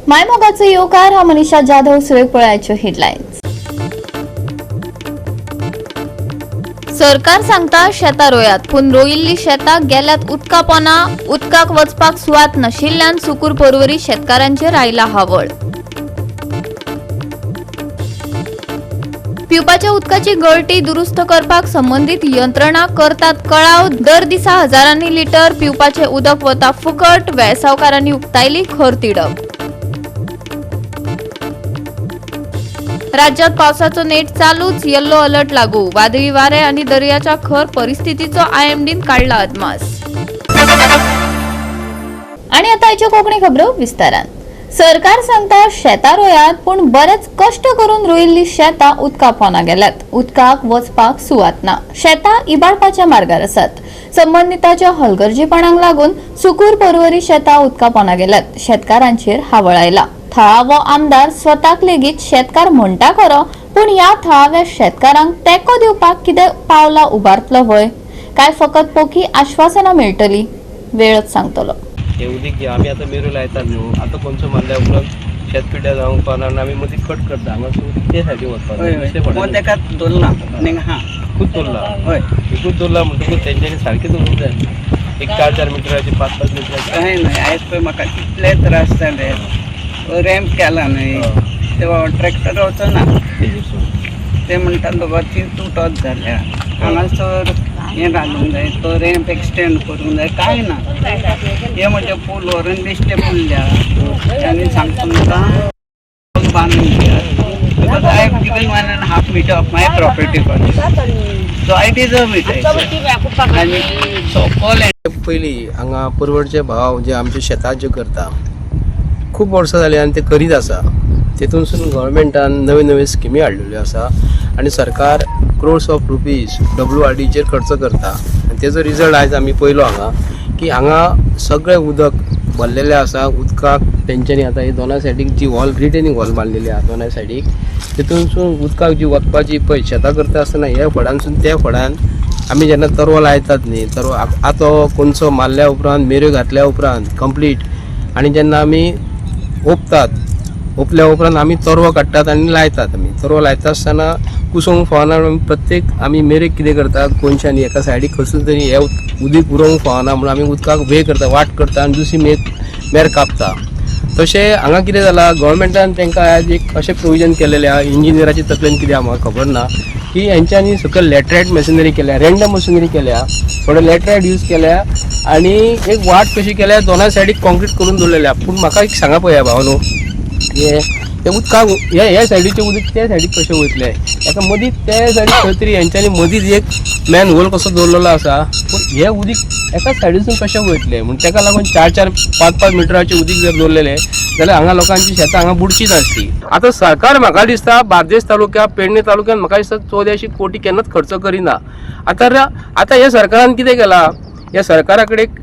मायमोगाचो येवकार. हांव मनीषा जाधव. सुरवेक पळयाच्यो हेडलायन्स. सरकार सांगता शेतां रोयात, पूण रोयिल्ली शेतां गेल्यात उदका पोना. उदकाक वचपाक सुवात नाशिल्ल्यान सुकूर पर्वरी शेतकारांचेर आयला हावळ. पिवपाच्या उदकाची गळटी दुरुस्त करपाक संबंदीत यंत्रणा करतात कळाव. दर दिसा हजारांनी लिटर पिवपाचे उदक वता फुकट. वेळसावकारांनी उक्तायली खर तिडक. राज्यात पावसाचो नेट चालूच, येल्लो अलर्ट लागू. वादळी वारे आणि दर्याच्या खर परिस्थितीचो आयएमडीन काढला अदमास. आणि आता आयच्यो कोंकणी खबरो विस्तारान. सरकार सांगता शेतां रोयात, पूण बरेच कश्ट करून रोयिल्ली शेतां उदका पोना गेल्यात. उदकाक वचपाक सुवात ना. शेतां इबाडपाच्या मार्गार आसात. संबंदिताच्या हलगर्जीपणाक लागून सुकूर पर्वरी शेतां उदका पोना गेल्यात. शेतकारांचेर हावळ आयला. थळावो आमदार स्वताक लेगीत शेतकार म्हणटा खरो, पूण ह्या थळाव्या शेतकारांक तेंको दिवपाक कितें पावलां उबारतलो व्हय, काय फकत पोकी आश्वासनां मेळटली, वेळच सांगतलो. हे उदीक जे आमी आतां मेरो लायतात न्हू, आतां कोनसो मारल्या उपरांत शेत पिड्ड्यार जावंक पावना आनी आमी मदीं कट करता. हांगासून ते सायडीन वचपाक हय. जाय. दुसरे हय, फटान हो, तेका दवरला आनी हा. खूब दवरला. हय. एकूच दवरला म्हणटकूच तेंच्यांनी सारकें दवरूंक जाय, एक चार चार मिटराचे, पांच पांच मिटराचे. कांय न्हय. आयज पळय म्हाका कितले त्रास जाले. रॅम्प केला न्हय, ते ट्रॅक्टर वचना. ते म्हणटात बाबा ती तुटत जाल्या, हांगासर हें घालूंक जाय, तो रॅम्प एक्सटेंड करूंक जाय. कांय ना. हे म्हणजे पूल व्हरून बेश्टे पुरल्या आनी सांगता तुमकां बांदून दियात, because I have given 1.5 meter of my property for, so I deserve it. आनी सोकोल. पयलीं हांगा परवडचे भाव जे आमचे शेतां जे करता, खूब वर्सां जालीं आनी ते करीत आसा. तेतूनसून गव्हर्मेंटान नव्यो नव्यो स्किमी हाडलेल्यो आसा आनी सरकार crores of rupees W R डीचेर खर्च करता आनी तेजो रिजल्ट आयज आमी पयलो हांगा की हांगा सगळें उदक भरलेलें आसा. उदकाक तेंच्यांनी आतां ही दोनाय सायडीक जी वॉल, रिटेनिंग वॉल बांदलेली आहा दोनाय सायडीक, तितूनसून उदकाक जी वचपाची पळय शेतां करता आसतना ह्या फळांसून त्या फळान आमी जेन्ना तरवो लायतात न्ही, तरवो आतां कोनसो मारल्या उपरांत, मेऱ्यो घातल्या उपरांत कंप्लीट आनी जेन्ना आमी ओंपतात, ओंपल्या उपरांत आमी तरवो काडटात आनी लायतात. आमी तरवो लायता आसतना कुसोवंक फावना म्हणून प्रत्येक आमी मेरेक कितें करता, कोनशांनी एका सायडीक खंयसून तरी हे उदीक उरोवंक फावना म्हणून आमी उदकाक वे करता, वाट करता आनी दुसरी मेर कापता. तशें हांगा कितें जालां, गव्हर्मेंटान तांकां आयज एक अशें प्रोविजन केलेलें आहा, इंजिनियराचे तकलेन कितें आहा म्हाका खबर ना, की हेंच्यांनी सकयल लॅटरायट मशिनरी केल्या, रँडम मशिनरी केल्या, थोडे लॅटरायट यूज केल्या आनी एक वाट कशी केल्या, दोनाय सायडीक कॉन्क्रीट करून दवरलेल्या. पूण म्हाका एक सांगा पळया भाव न्हू, हे ते उदकाक हे हे सायडीचें उदक त्या सायडीक कशें वयतलें? ताका मदीं ते सायडीक खंय तरी हेंच्यांनी मदींच एक मॅन होल कसो दवरलेलो आसा, पूण हे उदीक एकाच सायडीसून कशें वयतलें? म्हूण ताका लागून चार चार पांच पांच मिटराचें उदीक जर दवरलेलें जाल्यार हांगा लोकांची शेतां हांगा बुडची नासली. आतां सरकार म्हाका दिसता बार्देस तालुक्या, पेडणे तालुक्यान म्हाका दिसता 84 कोटी केन्नाच खर्च करिना. आतां ह्या सरकारान कितें केलां, ह्या सरकारा कडेन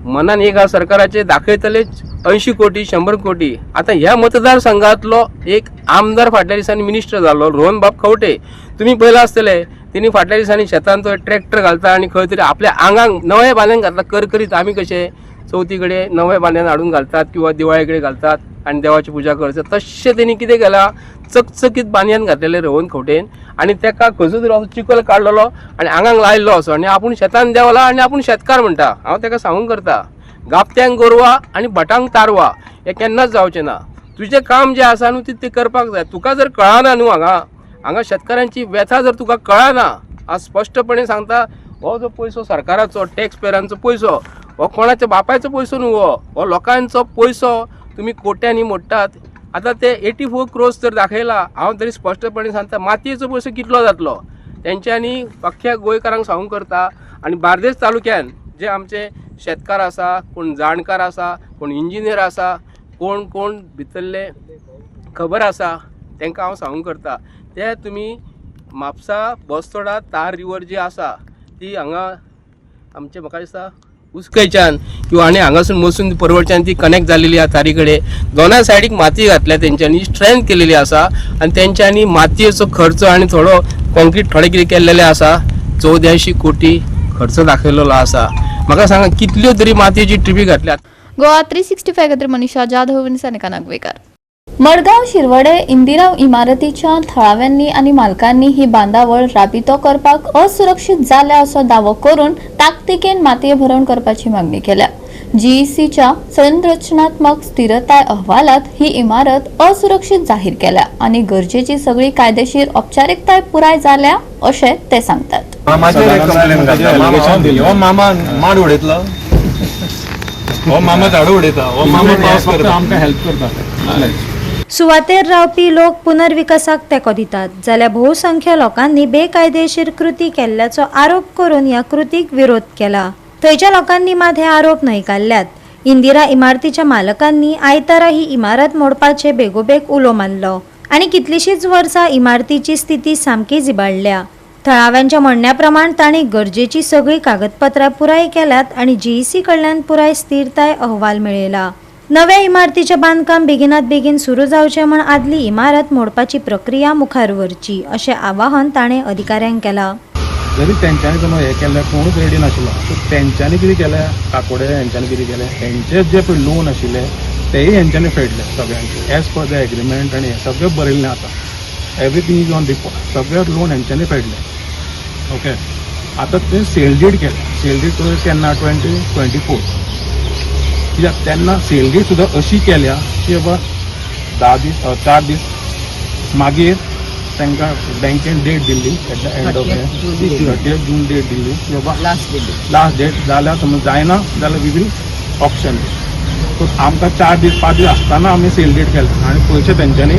मनान एक आहा, सरकाराचे दाखयतले 80 कोटी, 100 कोटी. आतां ह्या मतदारसंघातलो एक आमदार फाटल्या दिसांनी मिनिस्टर जाल्लो रोहन बाब खंवटे, तुमी पळयला आसतले. तेणी फाटल्या दिसांनी शेतान तो ट्रॅक्टर घालता आनी खंय तरी आपल्या आंगाक नवे बांद्यान घातला करकरीत. आमी कशे चवथी कडेन नवे बांद्यान हाडून घालतात किंवा दिवाळे कडेन घालतात आनी देवाची पुजा करतात, तशें तेणी कितें केलां, चकचकीत बानयान घातलेलें रोहन खंवटेन आनी तेका खंयसर तरी असो चिखल काडलेलो आनी आंगाक लायल्लो असो आनी आपूण शेतान देंवला आनी आपूण शेतकार म्हणटा. हांव तेका सांगूंक करता, गाबत्यांक गोरवां आनी भटांक तारवां हें केन्नाच जावचें ना. तुजें काम जें आसा न्हू तें करपाक जाय. तुका जर कळना न्हू, हांगा हांगा शेतकारांची व्यथा जर तुका कळना, हांव स्पश्टपणे सांगता, हो जो पयसो सरकाराचो, टॅक्स पेयरांचो पयसो, हो कोणाच्या बापायचो पयसो न्हू, हो हो लोकांचो पयसो तुमी कोट्यांनी मोडटात. आतां ते 84 क्रोर्स जर दाखयला, हांव तरी स्पश्टपणे सांगता, मातयेचो पयसो कितलो जातलो? तेंच्यांनी अख्ख्या गोंयकारांक सांगूंक करता आनी बार्देस तालुक्यान जे आमचे शेतकार आसा, कोण जाणकार आसा, कोण इंजिनियर आसा, कोण कोण भितरले खबर आसा, तांकां हांव सांगूंक करता, ते तुमी म्हापसा बस्तोडा तार रिवर जी आसा ती हांगा आमचे म्हाका दिसता उसकयच्यान किंवा आनी हांगासून मसून परवडच्यान ती कनेक्ट जालेली आहा तारी कडेन. दोनाय सायडीक माती घातल्या तेंच्यांनी, स्ट्रेंथ केलेली आसा आनी तेंच्यांनी मातयेचो खर्च आनी थोडो कॉन्क्रीट थोडे कितें केल्लेले आसा. 84 कोटी खर्च दाखयलेलो आसा. म्हाका सांगा, कितल्यो तरी मातयेची ट्रिपी घातल्यात. गोवा 365 खातीर मनीषा जाधव आनी सानिका नागवेकर. मडगांव शिरवडे इंदिरा इमारतीच्या थळाव्यांनी आनी मालकांनी ही बांदावळ राबितो करपाक असुरक्षीत जाल्या असो दावो करून ताकतिकेन मातये भरवण करपाची मागणी केल्या. जीईसीच्या संरचनात्मक स्थिरताय अहवालात ही इमारत असुरक्षित जाहीर केल्या आणि गरजेची सगळी कायदेशीर औपचारिकताय पुराय जाल्या अशें ते सांगतात. मामाचेर एक कंप्लेन घातल्या. मामा Allegation दिली. हो मामा माड उडयतलो, हो मामा झाड उडयता, हो मामा पावस फक्त करता. आमकां हेल्प करता. सुवातेर रावपी लोक पुनर्विकासाक तेंको दितात जाल्यार भोवसंख्य लोकांनी बेकायदेशीर कृती केल्ल्याचो आरोप करून ह्या कृतीक विरोध केला. थंयच्या लोकांनी मात हे आरोप न्हयकारल्यात. इंदिरा इमारतीच्या मालकांनी आयतारा ही इमारत मोडपाचे बेगोबेग उलो मारलो आनी कितलीशींच वर्सां इमारतीची स्थिती सामकी जिबाडल्या. थळाव्यांच्या म्हणण्या प्रमाण तांणी गरजेची सगळीं कागदपत्रां पुराय केल्यात आनी जीईसी कडल्यान पुराय स्थिरताय अहवाल मेळयला. नव्या इमारतीचें बांदकाम बेगिनात बेगीन सुरू जावचें म्हूण आदली इमारत मोडपाची प्रक्रिया मुखार व्हरची अशें आवाहन ताणें अधिकाऱ्यांक केलां. जरी तेंच्यांनी समज हें केल्लें, कोणूच रेडी नाशिल्लो. सो तेंच्यांनी कितें केलें, काकोडे हेंच्यांनी कितें केलें, हेंचे जे पळय लोन आशिल्ले तेय हेंच्यांनी फेडले सगळ्यांचे एज पर the agreement. आनी हें सगळें बरयल्लें आसा, एवरीथींग is on record. सगळे लोन हेंच्यांनी फेडले. ओके, आतां ते सेल डीड केलें. सेल डीड केन्ना? 2024. कित्याक तेन्ना सेल डीड सुद्दां अशी केल्या की बाबा 10 दीस, 4 दीस मागीर तांकां बँकेन डेट दिल्ली at the end of 30 June date दिल्ली की बाबा लास्ट डेट जाल्यार समज जायना जाल्यार we will auction. सो आमकां 4 दीस 5 दीस आसतना आमी सेल डीड केलें आनी पयशे तेंच्यांनी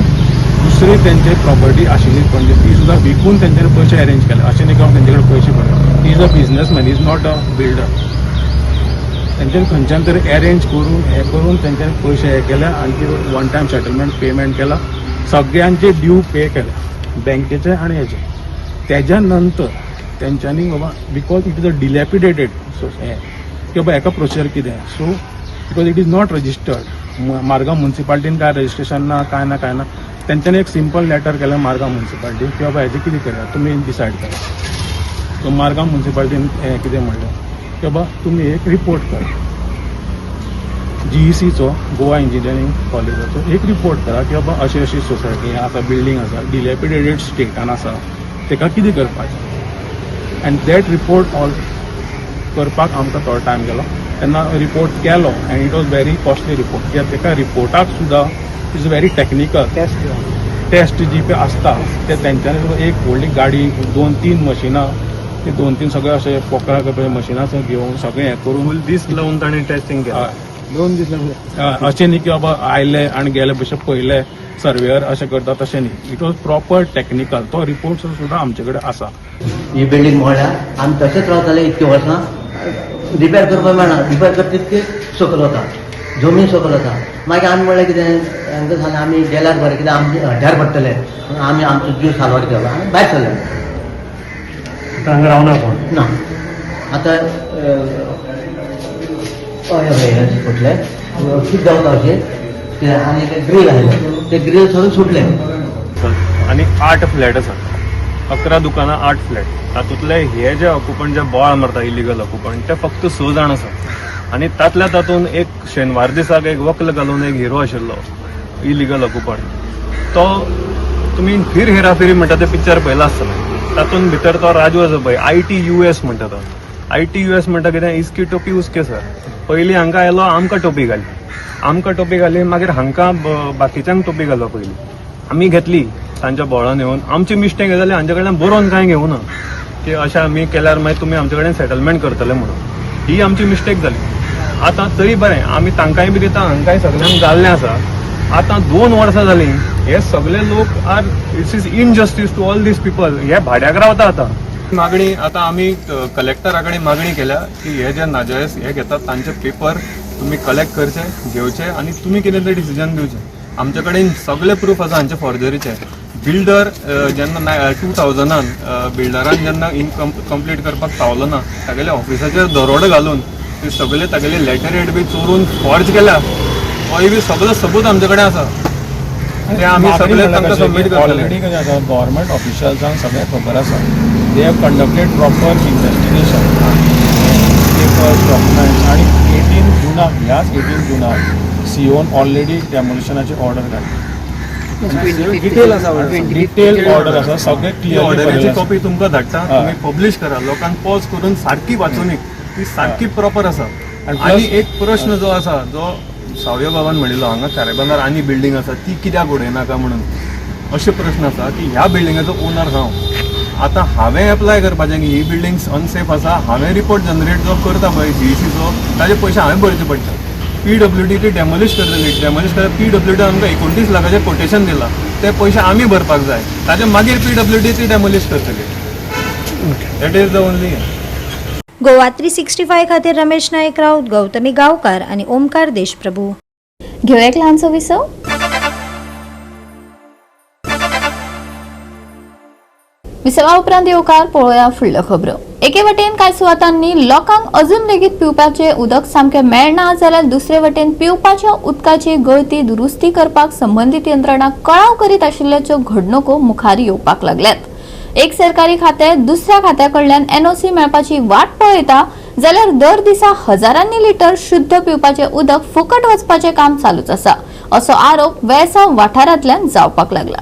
दुसरी तेंची प्रॉपर्टी आशिल्ली पणजे ती सुद्दां विकून तेंच्यांनी पयशे अरेंज केले. अशें न्ही की तेंचे कडेन पयशे पडले. He is a businessman, is not a builder. तेंच्यांनी खंयच्यान तरी अरेंज करून हें करून तेंच्यांनी पयशे हे केले आनी ती वन टायम सेटलमेंट पेमेंट केला, सगळ्यांचे ड्यू पे केले बँकेचे आनी हेचे. तेज्या नंतर तेंच्यांनी बाबा because it is a dilapidated, so हें की बाबा हेका प्रोसिजर कितें, so because it is not registered, Margao मुन्सिपाल्टीन काय रजिस्ट्रेशन ना, काय ना, काय ना. तेंच्यांनी एक सिंपल लेटर केलें मारगांव मुन्सिपाल्टी की बाबा हेजें कितें करूया, तुमी डिसायड करा. सो मारगांव मुन्सिपाल्टीन हें कितें म्हणलें की बाबा तुमी एक रिपोर्ट करा, जीईसीचो, गोवा इंजिनियरींग कॉलेजाचो एक रिपोर्ट करा की बाबा अशी अशी सोसायटी आसा, बिल्डींग आसा, डिलेपिडेटेड स्टेटान आसा, तेका कितें करपाचें. अँड that report all करपाक आमकां थोडो टायम गेलो. तेन्ना रिपोर्ट केलो and it was very costly report, कित्याक तेका रिपोर्टाक सुद्दां is very technical test जी पळय आसता ते तेंच्यांनी सुद्दां एक व्हडली गाडी, दोन तीन मशिनां, ते दोन तीन सगळे अशे पोकळा करपाचे मशिनां घेवन सगळें हें करून फूल दीस लावून ताणें टेस्टिंग केलें. 2 दीस. अशें न्ही की बाबा आयले आनी गेले भशेन पयले सर्वेयर अशें करता, तशें न्ही. It was proper technical. तो रिपोर्ट सुद्दां आमचे कडेन आसा. ही बिल्डींग मोडल्या. आमी तशेंच रावताले इतकी वर्सां. रिपेर करपाक मेळना. रिपेर करता तितके सकयल वता, जमीन सकयल वता. मागीर आमी म्हणलें कितें हांकां सांगलें, आमी गेल्यार बरें, कित्याक आमचे हड्ड्यार पडटलें. म्हणून आमी आमचो जीव साल्वार केलो आनी भायर सरले. हांगा रावना कोण? ना, आतां हय हय हे फुटले, कितें जावता अशें ते आनी ते ग्रील आसले, ते ग्रील सगळें सुटले. आनी आठ फ्लॅट आसा, 11 दुकानां, आठ फ्लॅट. तातूंतले हे जे ऑक्युपंट जे बोवाळ मारता, इलिगल ऑक्युपंट, ते फक्त स जाण आसा. आनी तातल्या तातूंत एक शेनवार दिसाक एक वक्ल घालून एक हिरो आशिल्लो इलिगल ऑक्युपंट. तो तुमी फिर हेराफेरी म्हणटा ते पिक्चर पळयला आसतलें. तातूंत भितर तो राजू आसा पळय, ITUS म्हणटा तो. ITUS म्हणटा कितें, इसकी टोपी उसके सर. पयलीं हांकां आयलो, आमकां टोपी घाली, आमकां टोपी घाली, मागीर हांकां बाकीच्यांक टोपी घालो. पयलीं आमी घेतली तांच्या बोळान येवन. आमची मिस्टेक जाली, हांच्या कडल्यान बरोवन कांय घेवना की अशें आमी केल्यार मागीर तुमी आमचे कडेन सेटलमेंट करतले म्हणून. ही आमची मिस्टेक जाली. आतां तरी बरें, आमी तांकांय बी दिता, हांकांय सगल्यांक जाल्लें आसा. आतां 2 वर्सां जालीं हे सगळे लोक are it's is injustice to all these people. हे भाड्याक रावता. आतां मागणी, आतां आमी कलेक्टरा कडेन मागणी केल्या की हे जे नाजायज हे घेतात तांचे पेपर तुमी कलेक्ट करचे, घेवचे आनी तुमी कितें ते डिसिजन दिवचें. आमचे कडेन सगळे प्रूफ आसा हांचे फॉर्जरीचे. बिल्डर जेन्ना 2000नान बिल्डरान जेन्ना इनकम कंप्लीट करपाक पावलो ना, तागेले ऑफिसाचेर दरोडो घालून ते सगळे तागेले लेटर हेड बी चोरून फॉर्ज केल्या. तोय बी सगळो सबूत आमचे कडेन आसा. ते आमी सगळे तांकां सबमीट करतले. ऑलरेडी कशें आसा, गव्हर्मेंट ऑफिशियल्सांक सगळें खबर आसा. They have conducted proper investigation. Papers documents आनी 18 जुनाक, ह्याच 18 जुनाक सीओन ऑलरेडी डेमोलिशनाची ऑर्डर काडली. डिटेल आसा. डिटेल ऑर्डर आसा सगळें. ती क्लियर. ऑर्डराची कॉपी तुमकां धाडटा. हय. तुमी पब्लिश करा, लोकांक पॉज करून सारकी वाचूनी. ती सारकी प्रॉपर आसा. आणि आणि plus- एक प्रश्न जो आसा, जो सावयो बाबान म्हणिल्लो, हांगा खारेबांदार आनी बिल्डींग आसा, ती कित्याक उडयनाका म्हणून, अशे प्रश्न आसा की ह्या बिल्डिंगाचो ओनर हांव. आतां हांवें एप्लाय करपाचें की ही बिल्डींग अनसेफ आसा. हांवें रिपोर्ट जनरेट जो करता पळय जीईसीचो, ताजे पयशे हांवें भरचे पडटा. पीडब्ल्यूडी ती डेमोलिश करतली. डेमोलिश करता पीडब्ल्यूडी आमकां 29 लाखाचें कोटेशन दिलां, ते पयशे आमी भरपाक जाय. ताजे मागीर पीडब्ल्यूडी ती डेमोलिश करतली. That is the only. Goa 365 खातीर रमेश नायक राऊत, गौतमी गांवकार आनी ओमकार देशप्रभू. घेवया एक ल्हानसो विसव. विसवा उपरांत येवकार. पळोवया फुडल्यो खबरो. एके वटेन कांय सुवातांनी लोकांक अजून लेगीत पिवपाचें उदक सामकें मेळना, जाल्यार दुसरे वटेन पिवपाच्या उदकाची गळती दुरुस्ती करपाक संबंदीत यंत्रणा कळाव करीत आशिल्ल्याच्यो घडणुको मुखार येवपाक लागल्यात. एक सरकारी खातें दुसऱ्या खात्या कडल्यान एनओसी मेळपाची वाट पळयता, जाल्यार दर दिसा हजारांनी लिटर शुद्ध पिवपाचें उदक फुकट वचपाचें काम चालूच आसा, असो आरोप वेळसांव वाठारांतल्यान जावपाक लागला.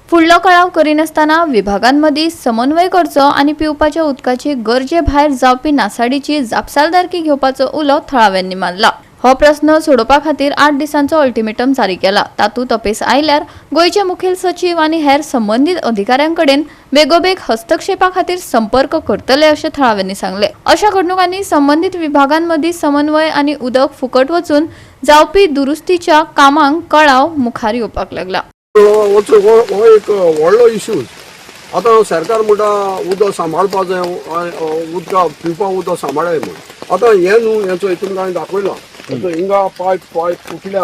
फुडलो कळाव करिनासतना विभागांमदीं समन्वय करचो आनी पिवपाच्या उदकाची गरजे भायर जावपी नासाडीची जापसालदारकी घेवपाचो उलो थळाव्यांनी मारला. हो प्रस्न सोडोवपा खातीर 8 दिसांचो अल्टिमेटम जारी केला. तातूंत अपेस आयल्यार गोंयचे मुखेल सचीव आनी हेर संबंदीत अधिकाऱ्यां कडेन बेगोबेग हस्तक्षेपा खातीर संपर्क करतले, अशें थळाव्यांनी सांगलें. अशा घडणुकांनी संबंदीत विभागांमदीं समन्वय आनी उदक फुकट वचून जावपी दुरुस्तीच्या कामांक कळाव मुखार येवपाक लागला. हो हो हो एक व्हडलो इश्यूज. आतां सरकार म्हणटा उदक सांबाळपा जाय, उदका पिवपा उदक सांबाळाय म्हूण. आतां हें न्हू, हें चोय, तुमकां हांवें दाखयलां. आतां हिंगा पायप फुटल्या,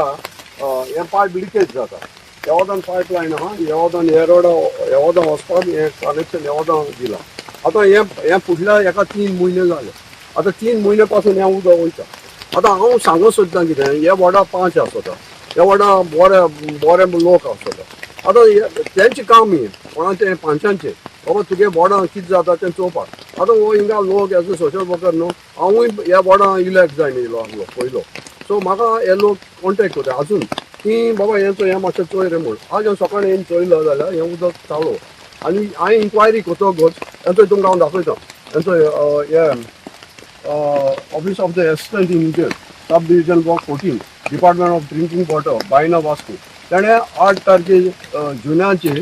हें पायप लिकेज जाता. ह्या वतान पायप लायन आहा, ह्या वतान हे रोडा, ह्या वतान वचपाक हें कनेक्शन ह्या वतान दिलां. आतां हें हें फुटल्या हेका 3 म्हयने जाले. आतां 3 म्हयने पासून हें उदक वयता. आतां हांव सांगूंक सोदतां कितें, हे वॉर्डा पांच आसता, ह्या वॉर्डा बरे बरे लोक आसता. आतां तेंचें काम हें, कोणाचें, पांचांचें, बाबा तुगे वॉर्डां कितें जाता तें चोवपाक. आतां हो हिंगा लोक एज अ सोशल वर्कर न्हू, हांवूय ह्या वॉर्डां इलेक्ट जावन येयलो आसलो पयलो. सो म्हाका हे लोक कॉन्टेक्ट करता आजून की बाबा हें चोय, हें मातशें चोय रे म्हूण. आज हांव सकाळीं येवन चोयलो जाल्यार हें उदक चालू आनी हांवें इन्क्वायरी करतकच हें चोय, तुमकां हांव दाखयता. हें चोय, हें Office of the Assistant Engineer, Sub Division Block 14, Department of Drinking Water, Baina, Vasco. ताणें 8 तारखे जुनाचे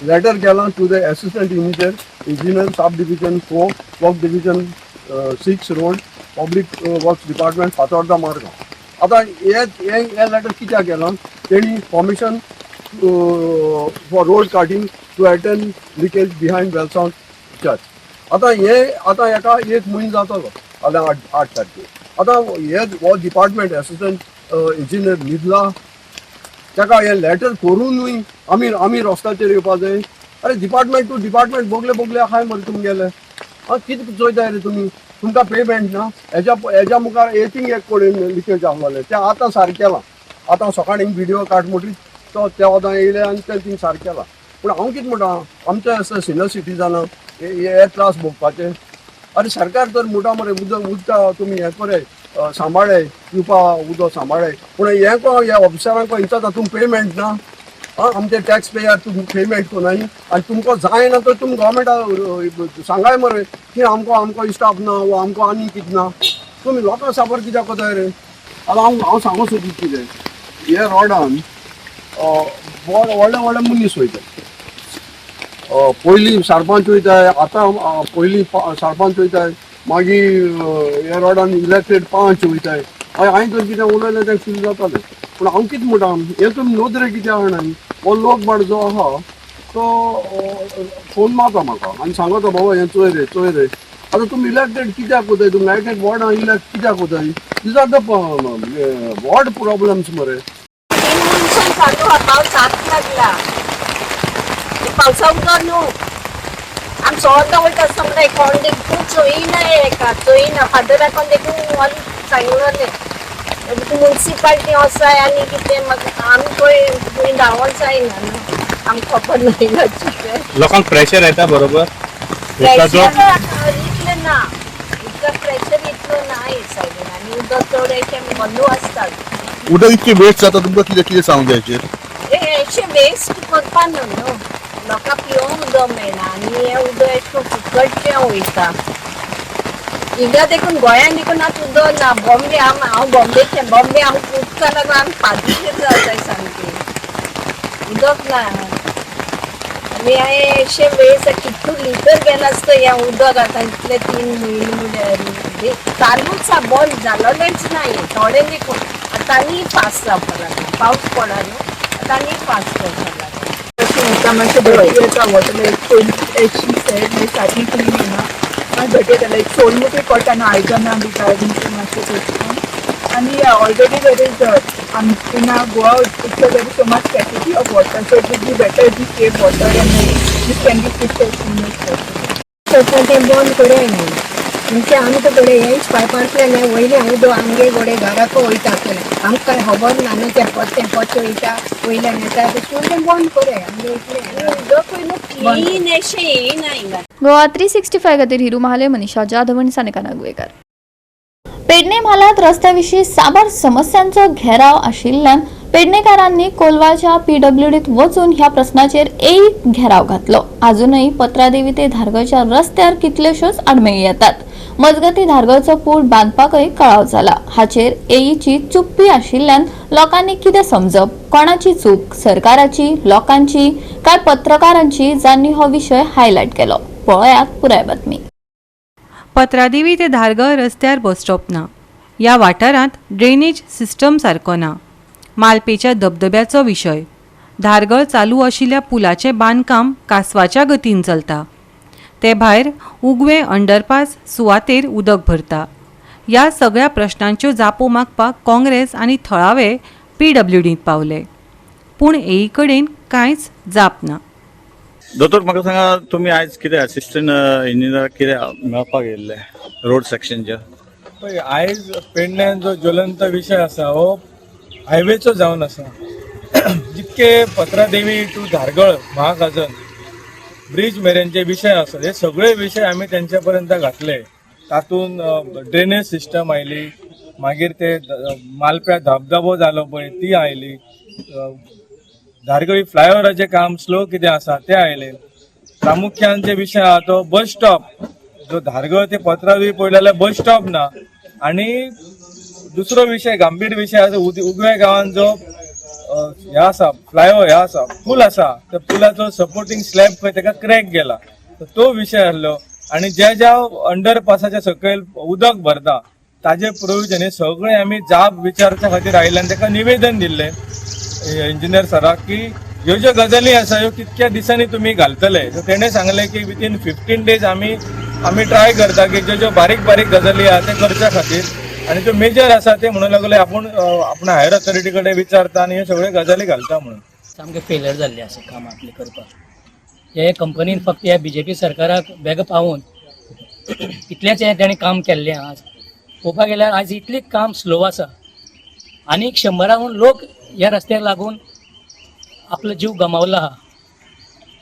लेटर केलां to the Assistant Engineer, Sub Division 4, Block Division 6 Road, Public Works Department, Fatorda, Margao. आतां हे हे हे लेटर कित्याक केलां तेणी? Permission for road carting to attend leakage behind Velsao church. आतां हे आतां हेका एक म्हयनो जातलो आतां 8 तारखेर. आतां हे हो डिपार्टमेंट एसिस्टंट इंजिनियर न्हिदला? ताका हें लेटर करूनूय आमी रस्त्याचेर येवपा जाय? अरे, डिपार्टमेंट टू डिपार्टमेंट बोगले बोगले आहाय मरे तुमगेले. आं, कितें चोयताय रे तुमी? तुमकां पेमेंट ना? हेज्या मुखार एथिंग एक कडेन लिकेज आहलेलें, तें आतां सारकें केलां. आतां सकाळीं विडियो काड म्हणटरीत तो त्या वोदां येयले आनी तें थिंग सारकें केलां. पूण हांव कितें म्हणटा, आमचे आसा सिनियर सिटीजनां हे त्रास भोगपाचे. अरे, सरकार तर म्हणटा मरे उदक उदका तुमी हें करे, सांबाळे, पिवपा उदक सांबाळे. पूण हें कोण ह्या ऑफिसरांक विचारता, तुमी पेमेंट ना? आं, आमचे टॅक्स पेयर तुमी पेमेंट कोनाय आनी तुमकां जायना तर तुमी गोवोरमेंटा सांगाय मरे की आमकां स्टाफ ना वो आमकां आनी कितें ना. तुमी लोकां साबर कित्याक कोताय रे? आतां हांव सांगूंक सोदी कितें, हे रोडान व्हडले व्हडले मनीस वयता. पयलीं सरपंच वयताय, आतां पयलीं सरपंच वयताय, मागीर ह्या रोडान इलेक्टेड पंच वयताय. हय, हांवें तर कितें उलयलें तें फील जातालें. पूण हांव कितें म्हणटा, हें तुमी नदरे कित्याक हाडनाय? हो लोक बाड जो आहा तो फोन मारता म्हाका आनी सांगता, बाबा हें चोय रे, चोय रे. आतां तुमी इलेक्टेड कित्याक कोताय? तुमी इलेक्टेड वॉर्डां इलेक्ट कित्याक कोताय? These are the ward problems मरे. 3 मनसून चालू हा, पावस हात लागला. पावसा उदक न्हू, आमी सद्दां वयता आसतना कोण देखून चोयना, एका चोयना. फादराक देखून सांगलें, मुन्सिपाल्टी वचाय आनी कितें. मागीर आमी खंय खंय धांवोन जायना न्हू, आमकां खबर नायलाचे. लोकांक प्रेशर येता बरोबर उदकाचो? इतलें ना, इतलें. प्रेशर इतलो ना हे सायडीन आनी उदक चड अशें बंदू आसता. उदक इतकें वेस्ट जाता तुमकां कितें कितें सांगूंक जाय हेचेर? हे अशें वेस्ट करपा न्हू न्हू, लोकांक पिवंक उदक मेळना आनी हें उदक अशें करून फुकटचें वयता. हिंगा देखून गोंयांत देखून आतां उदक ना. बॉम्बे हांव बॉम्बेचें, बॉम्बे हांव उदका लागून आमी पादिशेर जाताय सामकी, उदक ना. आनी हें अशें वेस्ट कितू लिटर गेला आसता हें उदक आतां इतले 3 म्हयने म्हणल्यार चालूच आसा, बंद जालोलेंच ना हें. थोडें देखून आतां आनी फास्ट जावपाक लागला, पावस पडला न्हू आतां आनी फास्ट जावपाक लागला. अशें येता मातशें घटी येता वॉटर, लायक पयलीं as she said, like starting clean येना, मागीर घटी येता, लायक सोलमुटे पडटा न्हू आयदनां बी काय बीन ते मातशें करता. आनी already there is in our Goa itself there is so much scarcity of water, so it would be better if we save water and this can be fixed as soon as possible. तें बंद करूं न्हू म्हणजे आमकां घडये हेंच पायपांतल्यान वयल्यान उदक आमगे घडये घराक वयता आसतलें, आमकां कांय खबर ना न्हू. तें तें पच वयता वयल्यान येता, तशें तें बंद करूं आमगे इतलें. उदक क्लीन अशें येयना हिंगा. गोवा 365 खातीर हिरू महाले, मनीषा जाधव आनी सानिका नागवेकर. पेडणे म्हालांत रस्त्याविशीं साबार समस्यांचो घेराव आशिल्ल्यान पेडणेकारांनी कोलवाच्या पीडब्ल्यूडीत वचून ह्या प्रस्नाचेर एक घेराव घातलो. अजूनही पत्रादेवी ते धारगळच्या रस्त्यार कितल्योश्योच आडमेळी येतात. मजगती धारगळचो पूल बांदपाकय कळाव जाला. हाचेर एईची चुप्पी आशिल्ल्यान लोकांनी कितें समजप? कोणाची चूक, सरकाराची, लोकांची काय पत्रकारांची, जांणी हो विशय हायलायट केलो? पळयात पुराय बातमी. पत्रादेवी ते धारगळ रस्त्यार बस स्टॉप ना. ह्या वाठारांत ड्रेनेज सिस्टम सारको ना. मालपेच्या धबधब्याचो विशय, धारगळ चालू आशिल्ल्या पुलाचें बांदकाम कासवाच्या गतीन चलता. ते भायर उगवें अंडरपास सुवातेर उदक भरता. ह्या सगळ्या प्रश्नांच्यो जापो मागपाक काँग्रेस आनी थळावे पीडब्ल्यूडींत पावले, पूण एई कडेन कांयच जाप ना. दोतोर, म्हाका सांगा, तुमी आयज कितें असिस्टंट इंजिनियर कितें मेळपाक येयल्ले रोड सेक्शनच्या? पळय, आयज पेडण्यान जो ज्वलंत विशय आसा हो हायवेचो जावन आसा. जितके पत्रादेवी टू धारगळ महागाजन ब्रीज मेरेनचे विशय आसा, हे सगळे विशय आमी तेंच्या पर्यंत घातले. तातूंत ड्रेनेज सिस्टम आयली, मागीर ते मालप्या धबधबो जालो पळय ती आयली, धारगळी फ्लायओवराचें काम स्लो कितें आसा तें आयलें. प्रामुख्यान जे विशय आहा तो बस स्टॉप, जो धारगळ ते पत्रादेवी पळयले जाल्यार बस स्टॉप ना. आणि दुसरो विशय, गंभीर विशय आसा, उगव्या गांवान जो हे आसा, फ्लायओवर हे आसा, पूल आसा, त्या पुलाचो सपोर्टिंग स्लॅब खंय तेका क्रॅक गेला, तर तो विशय आसलो. आणि ज्या ज्या अंडरपासाच्या सकयल उदक भरता ताजे प्रोविजन, हे सगळे आमी जाब विचारच्या खातीर आयिल्ले. आनी ताका निवेदन दिल्लें इंजिनियर सराक की ह्यो ज्यो गजाली आसा ह्यो कितक्या दिसांनी तुमी घालतले. सो तेणें सांगलें की विथीन 15 डेज आमी आमी ट्राय करता की ज्यो ज्यो बारीक बारीक गजाली आहा ते करच्या खातीर आनी ज्यो मेजर आसा ते म्हणून लागले आपूण आपण हायर ऑथॉरिटी कडेन विचारता आनी ह्यो सगळ्यो गजाली घालता म्हणून. सामकें फेलियर जाल्लें आसा काम आपलें करपाक. हे कंपनीन फक्त ह्या बीजेपी सरकाराक बेग पावोवन इतलेंच हें तेणें काम केल्लें. आज पळोवपाक गेल्यार आयज इतलें काम स्लो आसा आनी शंबराहून लोक ह्या रस्त्याक लागून आपलो जीव गमावला आहा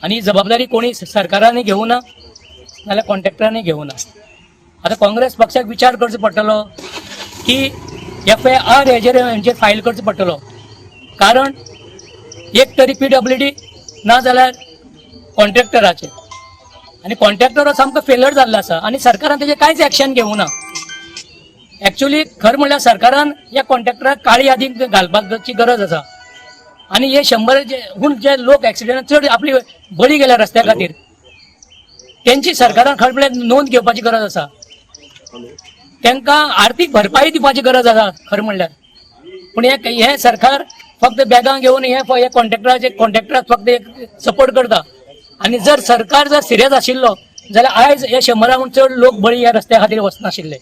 आनी ही जबाबदारी कोणी सरकारांनी घेवना नाल्यार कॉन्ट्रॅक्टरांनी घेवना. आतां काँग्रेस पक्षाक विचार करचो पडटलो की एफआयआर हेजेर हेंचेर फायल करचो पडटलो, कारण एक तरी पीडब्ल्यूडी ना जाल्यार कॉन्ट्रॅक्टराचे आनी कॉन्ट्रॅक्टर हो सामको फेलर जाल्लो आसा आनी सरकारान तेजेर कांयच एक्शन घेवना. एक्चुली खरें म्हणल्यार सरकारान ह्या कॉन्ट्रॅक्टराक काळी यादी घालपाची गरज आसा आनी हे 100 जे हून जे लोक एक्सिडेंटान चड आपली बळी गेल्या रस्त्या खातीर, तेंची सरकारान खरें म्हणल्यार नोंद घेवपाची गरज आसा. तांकां आर्थीक भरपाई दिवपाची गरज आसा खरें म्हणल्यार. पूण हे हे सरकार फक्त बॅगां घेवन हे हे कॉन्ट्रॅक्टराचे कॉन्ट्रॅक्टराक फक्त एक सपोर्ट करता. आनी जर सरकार जर सिरियस आशिल्लो जाल्यार आयज हे शंबराहून चड लोक बळी ह्या रस्त्या खातीर वचनाशिल्ले.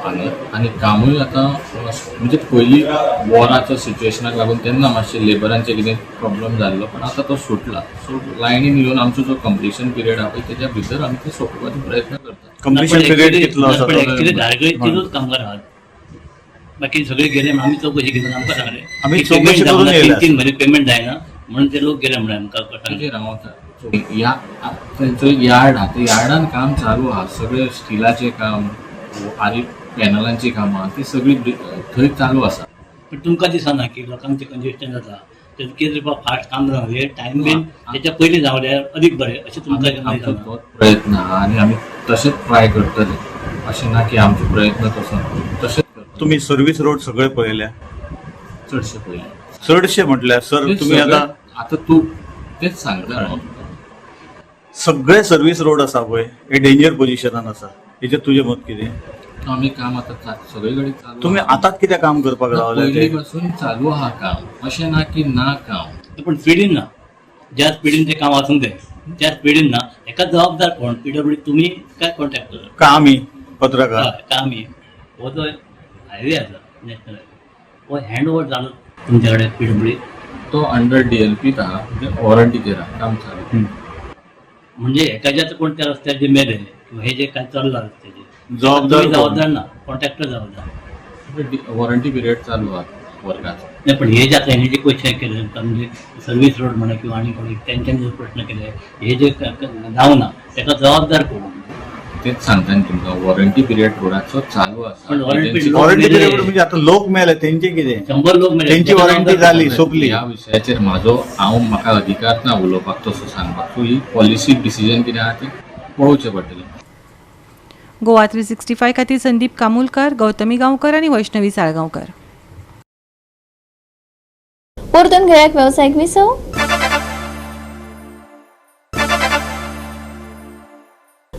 हांगा आनी कामूय आतां म्हणजे पयलीं वॉराच्या सिच्युएशनाक लागून तेन्ना मातशें लेबरांचे कितें प्रॉब्लम जाल्लो, पण आतां तो सुटला. सो लायनीन येवन आमचो जो कंप्लिशन पिरियड आहा पळय, तेच्या भितर आमी ते सोंपोवपाचो प्रयत्न करता. कंप्लिशन पिरियड कितलो आसा पण तो? ऍक्च्युली धारगळी तिनूच कामगार आहात, बाकी सगळे गेले. म्हणून आमी चौकशी केली, आमकां सांगलें आमी की चौकशी पेमेंट करून जावना, तीन येयल्यात. 3 म्हयने पेमेंट जायना म्हणून ते लोक गेले म्हणून आमकां सांगलें. ताचेर हांव वता. ह्या थंयचो यार्ड आहा, त्या यार्डान काम चालू आहा, सगळें स्टिलाचें काम. आनी पॅनलांची कामां ती सगळीं थंय चालू आसा. पण तुमकां दिसना की लोकांक ते कंजेस्टन जाता, तर कितें फास्ट काम जावंक टायम बीन तेच्या पयलीं जावल्यार अदीक बरें अशें तुमकां केन्ना आमचो दिसना? तोच प्रयत्न आहा आनी आमी तशेंच ट्राय करतले. अशें ना की आमचे प्रयत्न तसो ना, तशेंच करतले. तुमी सर्वीस रोड सगळे पळयल्या? चडशे पळयले. चडशे म्हटल्यार सर ते तुमी सगळे आतां आतां तूं तेच सांगता न्हू. सगळे सर्वीस रोड आसा पळय हे डेंजर पोजिशनान आसा, हेचेर तुजें मत कितें? आमी काम आतां सगळे कडेन चालू तुमी आहा. आतांच कित्याक काम करपाक रावले पयलीं ते? पासून चालू आहा काम, अशें ना की ना काम. पण स्पिडीन ना, ज्या स्पिडीन ते काम आसूंक जाय त्या स्पिडीन ना. हेका जबाबदार कोण? पीडब्ल्यूडी तुमी काय कॉन्ट्रॅक्टर? का आमी पत्रकार? हय, का आमी? हो जो हायवे आसा नॅशनल हायवे हो हँड ओवर जालो तुमच्या कडेन पीडब्ल्यूडी? तो अंडर डीएलपीत आहा, म्हणजे वॉरंटीचेर आहा, काम चालू. म्हणजे हेका जे आतां कोण त्या रस्त्यार जे मेले किंवा हे जे काय चल्लां रस्त्याचेर, जबाबदार तुमी कोण? जबाबदार ना, कॉन्ट्रॅक्टर जबाबदार. वॉरंटी पिरियड चालू आहा वर्गाचो. नाही, पण हे जे आता हेणी जे क्वेश्चन केले म्हणजे सर्वीस रोड म्हणा किंवा आनी कोणी तेंच्यांनी जे प्रश्न केले हे जे जावना तेका जबाबदार कोण? तेच सांगता न्ही तुमकां, वॉरंटी पिरियड रोडाचो चालू आसा. पण वॉरंटी वॉरंटी पिरियड म्हणजे आतां लोक मेले तेंचे कितें? 100 लोक मेले. तेंची वॉरंटी जाली सोंपली. ह्या विशयाचेर म्हाजो हांव म्हाका अधिकार ना उलोवपाक तसो सांगपाक. सो ही पॉलिसी डिसिजन कितें आहा तें पळोवचें पडटलें. गोवा 365 खातीर संदीप कामुलकर, गौतमी गांवकर आनी वैष्णवी साळगांवकर. परतून घेवया एक वेवसायीक विसव.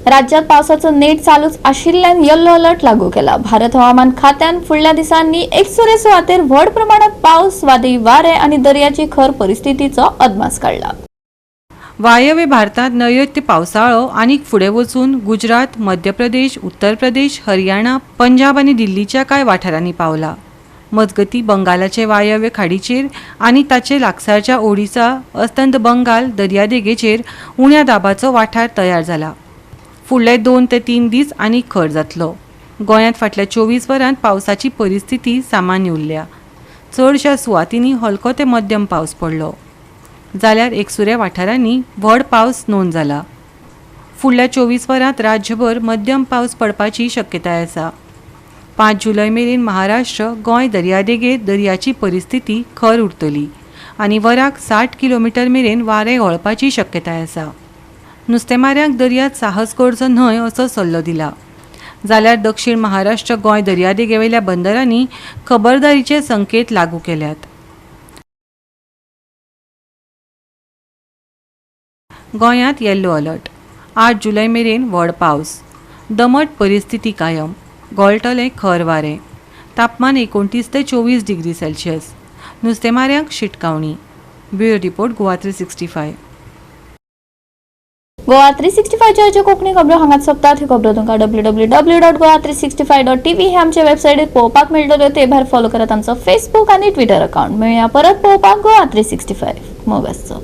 राज्यात पावसाचो नेट चालूच आशिल्ल्यान येल्लो अलर्ट लागू केला. भारत हवामान खात्यान फुडल्या दिसांनी एकसुरे सुवातेर व्हड प्रमाणात पावस, वादळी वारे आनी दर्याची खर परिस्थितीचो अदमास काडला. वायव्य भारतांत नैऋत्य पावसाळो आनीक फुडें वचून गुजरात, मध्य प्रदेश, उत्तर प्रदेश, हरियाणा, पंजाब आनी दिल्लीच्या कांय वाठारांनी पावला. मजगती बंगालाचे वायव्य खाडीचेर आनी ताचे लागसारच्या ओडिसा, अस्तंत बंगाल दर्यादेगेचेर उण्या दाबाचो वाठार तयार जाला. फुडले 2 ते 3 दीस आनीक खर जातलो. गोंयांत फाटल्या 24 वरांत पावसाची परिस्थिती सामान्य उरल्या. चडश्या सुवातींनी हलको ते मध्यम पावस पडलो, जाल्यार एकसुऱ्या वाठारांनी व्हड पावस नोंद जाला. फुडल्या 24 वरांत राज्यभर मध्यम पावस पडपाची शक्यताय आसा. 5 जुलय मेरेन महाराष्ट्र, गोंय दर्यादेगेर दर्याची परिस्थिती खर उरतली आनी वराक 60 किलोमिटर मेरेन वारें घोळपाची शक्यताय आसा. नुस्तेमाऱ्यांक दर्यांत साहस करचो न्हय असो सल्लो दिला. जाल्यार दक्षिण महाराष्ट्र, गोंय दर्यादेगेवेल्या बंदरांनी खबरदारीचे संकेत लागू केल्यात. गोंयांत येल्लो अलर्ट. 8 जुलय मेरेन व्हड पावस, दमट परिस्थिती कायम, घोळटलें खर वारें. तापमान 29 ते 24 डिग्री सेल्सियस. नुस्तेमाऱ्यांक शिटकावणी. Bureau report, Goa 365. Goa 365 च्यो कोंकणी खबरो हांगाच सोंपतात. ह्यो खबरो तुमकां www.goa365.tv हे आमचे वेबसायटीर पळोवपाक मेळटल्यो. ते भायर फॉलो करात आमचो फेसबूक आनी ट्विटर अकाउंट. मेळया परत पळोवपाक गोवा 365. मोग आसचो.